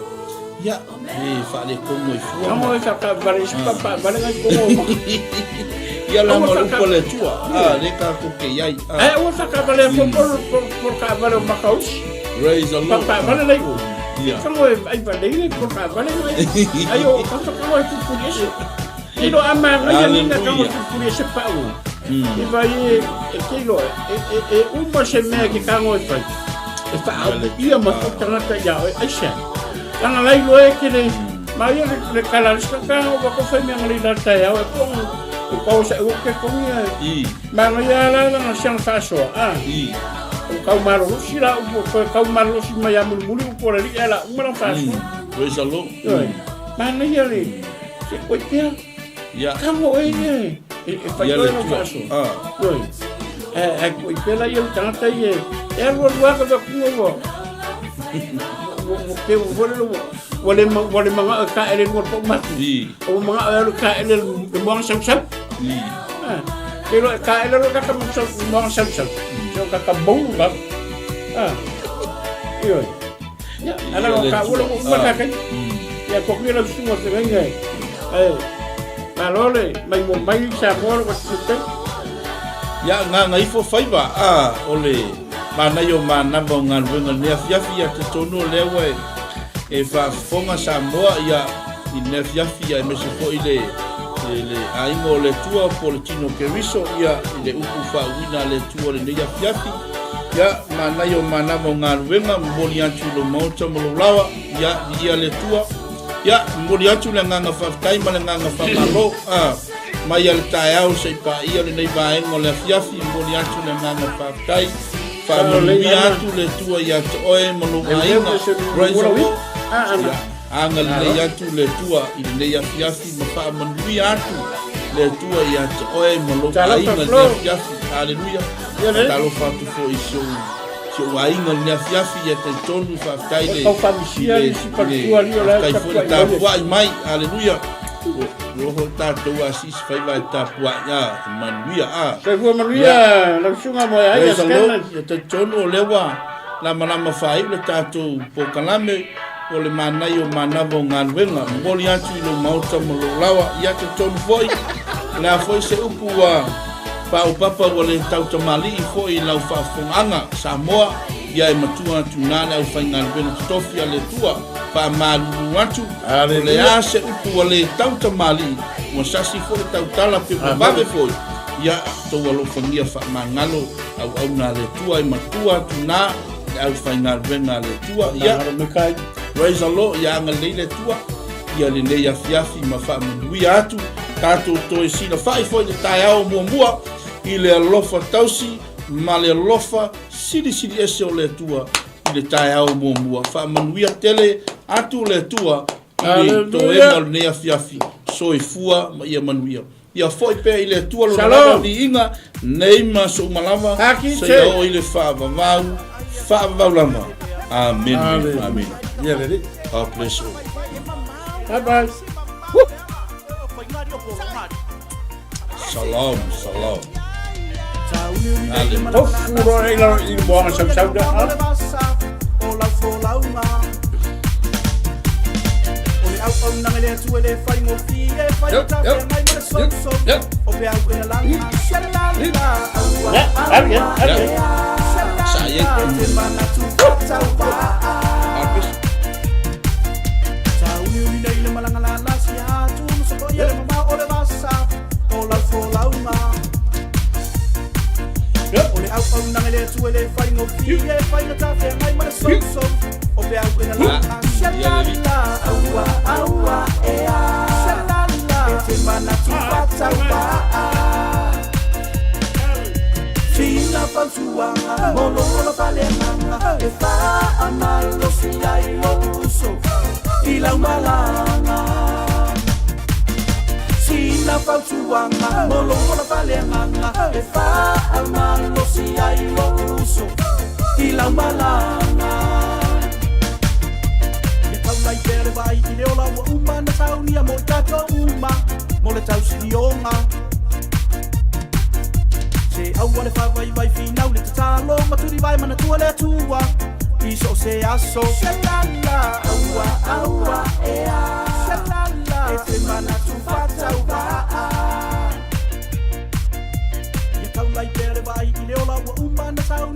Ia, e whaale kongo i fua. Kamo e whakaware, papa, ware ngai kongo. Ia leaga o le upu a le Atua, a, lea tatou te i ai. Ae aua faataavale foi polo taavale o Makausi. Praise the Lord. Taavale la i o. Ia. Tago e ai valei le polo taavale ai o ka tago e pupuli ese. Ke lo a manaia ni na tago pupuli ese pau. I vai e ke lo e uma se mea ke tago e fai. E wha ia ma ko tangata ia oe aisa. Langa lai loe ke le ma ia le kala le ska o wa ko fai mea ngali la tai au e pong o kau sa o ke kongi ai. I. Ma ngai ala la nga siang faasoa a. I. O kau malolosi la upo ko kau malolosi mai a mulimuli upo le li ala uma la faasoa. Praise the Lord. Oi. Ma ngai le se koi pea. Ia. Kamo e ia e e fai Ia koe le lau tua. faasoa. Ah. Oi. E e koi pea la ia le tagata ia e alu alu lava ka kunga ua. Ua ua pe ua fole ua ua le ma ua le manga ka ele lua po matu. I. O manga e alu ka ele le moanga sau sau. I. Ah. Ke lo ka ele lo ka ka mo sau moanga sau sau. So ka ka bou ka. Ah. Oi. Ia, ala Ia le ka ua tua. lo uma ka Ah. kai. Ia ko kira sunga te ngai. Eh. Malo le mai mo mai sa mo lo te. Ia agaga ifo faiva a o le manaia o manava o galuega i lenei afiafi ia talitonu o lea ua e faafofoga Samoa ia i lenei afiafi ia aemaise foi le le aiga o le Atua po o le tino o Keriso ia i le upu faauuina a le Atua i lenei afiafi ia manaia o manava o galuega momoli atu i lou maota ma lou lawa ia viia le Atua. Ia, momoli atu le agaga faafetai ma le agaga faamalo a mai lava i le taeao se i paia lenei vaega o le afiafi. Momoli atu le agaga faafetai, faamanuia atu le Atua ia te oe ma lou aiga. Praise the Lord. Ia, agalelei atu le Atua i lenei afiafi ma faamanuia atu le Atua ia te oe ma lou aiga i lenei afiafi. Haleluia. Talofa atu foi i si ou Si ou aiga i lenei afiafi ia talitonu faafetai le Tau le faamisia le isi faletua alii o la e faafetai foi le tapuai mai. tapuai mai aleluia ua foi tatou asiasi faiva e tapuai a e manuia a Soifua ia manuia lau susuga mo e aiga praise the Lord Scanlan. ia talitonu o lea ua lamalama faaiu le tatou polokalame o le manaia o manava o galuega momoli atu i lou maota ma lou lawa ia talitonu foi o le a foi se upu ua Paopapa ua le tautamalii foi i lau faafofogaaga, Samoa, ia e matua atu ina le aufaigaluega totofi a le Atua. Faamalulu atu, o le a se upu ua le tautamalii, ua sasi foi le tautala pe ua vave foi, ia tou alofagia faamagalo auauna a le Atua e matua atu ina le aufaigaluega a le Atua. Ia, praise the Lord, ia agalelei le Atua. Ia lenei afiafi ma faamanuia atu tatou toe silafai foi le taeao muamua i le alofa tausi ma le alofa silisili ese o le Atua i le taeao muamua. Faamanuia tele atu le Atua i le toega o lenei afiafi. Soifua ma ia manuia. Ia foi pea i le Atua lona lava viiga nei ma aso uma lava, seia oo i le faavavau, faavavau lava. Amene. Amene. God bless all. Bye bye. Shalom, shalom. Hallelujah. Tofu roa i lalo i le moana sausau da. Sa i ai. Harvest.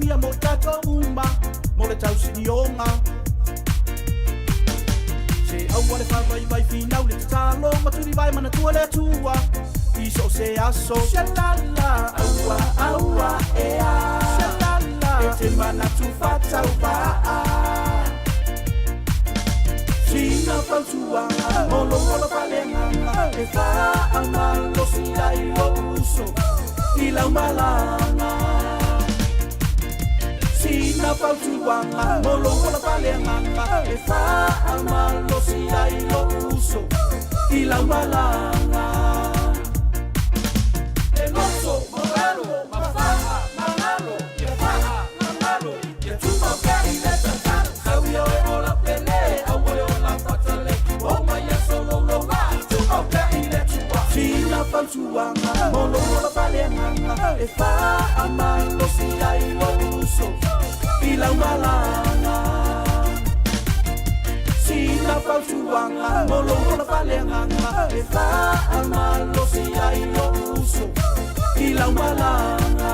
manuia mo i tatou uma mo le tausinioga. Se aua le faavaivai finau le tatalo ma tulivae manatua le Atua i so o se aso. Shalala, aua, aua, ea. Shalala, e te manatu faatauvaa. Sina fautuaga mo lou ola faaleagaga e faamalosi ai lou uso i lau malaga. Sina fautuaga mo lou ola faaleagaga e faamalosi ai lou uso i lau malaga. E loto maualalo ma faamagalo, ia faamagalo, ia tumau pea i le tatalo. Sau ia oe ola pele, aua le ola fatale, ua oo mai aso louloua, tumau pea i le Atua. Sina fautuaga mo lou ola faaleagaga e faamalosi ai lou uso i lau malaga. Sina fautuaga mo lou ola faaleagaga e faamalosi ai lou uso i lau malaga.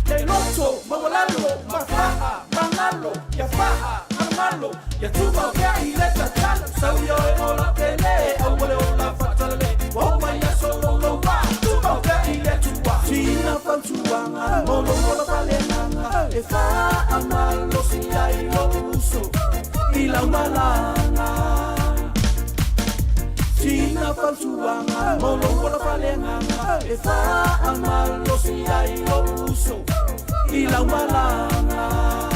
Le loto maualalo ma faamagalo, ia faamalomalo, ia tumau pea i le tatalo. Sau ia oe ola pele, aua le ola faatalale, ua oo mai aso louloua, tumau pea i le Atua. Sina fautuaga mo lou ola faaleagaga e faamalosi ai lou uso i lau malaga. Sina fautuaga mo lou ola faaleagaga e faamalosi ai lou uso i lau malaga.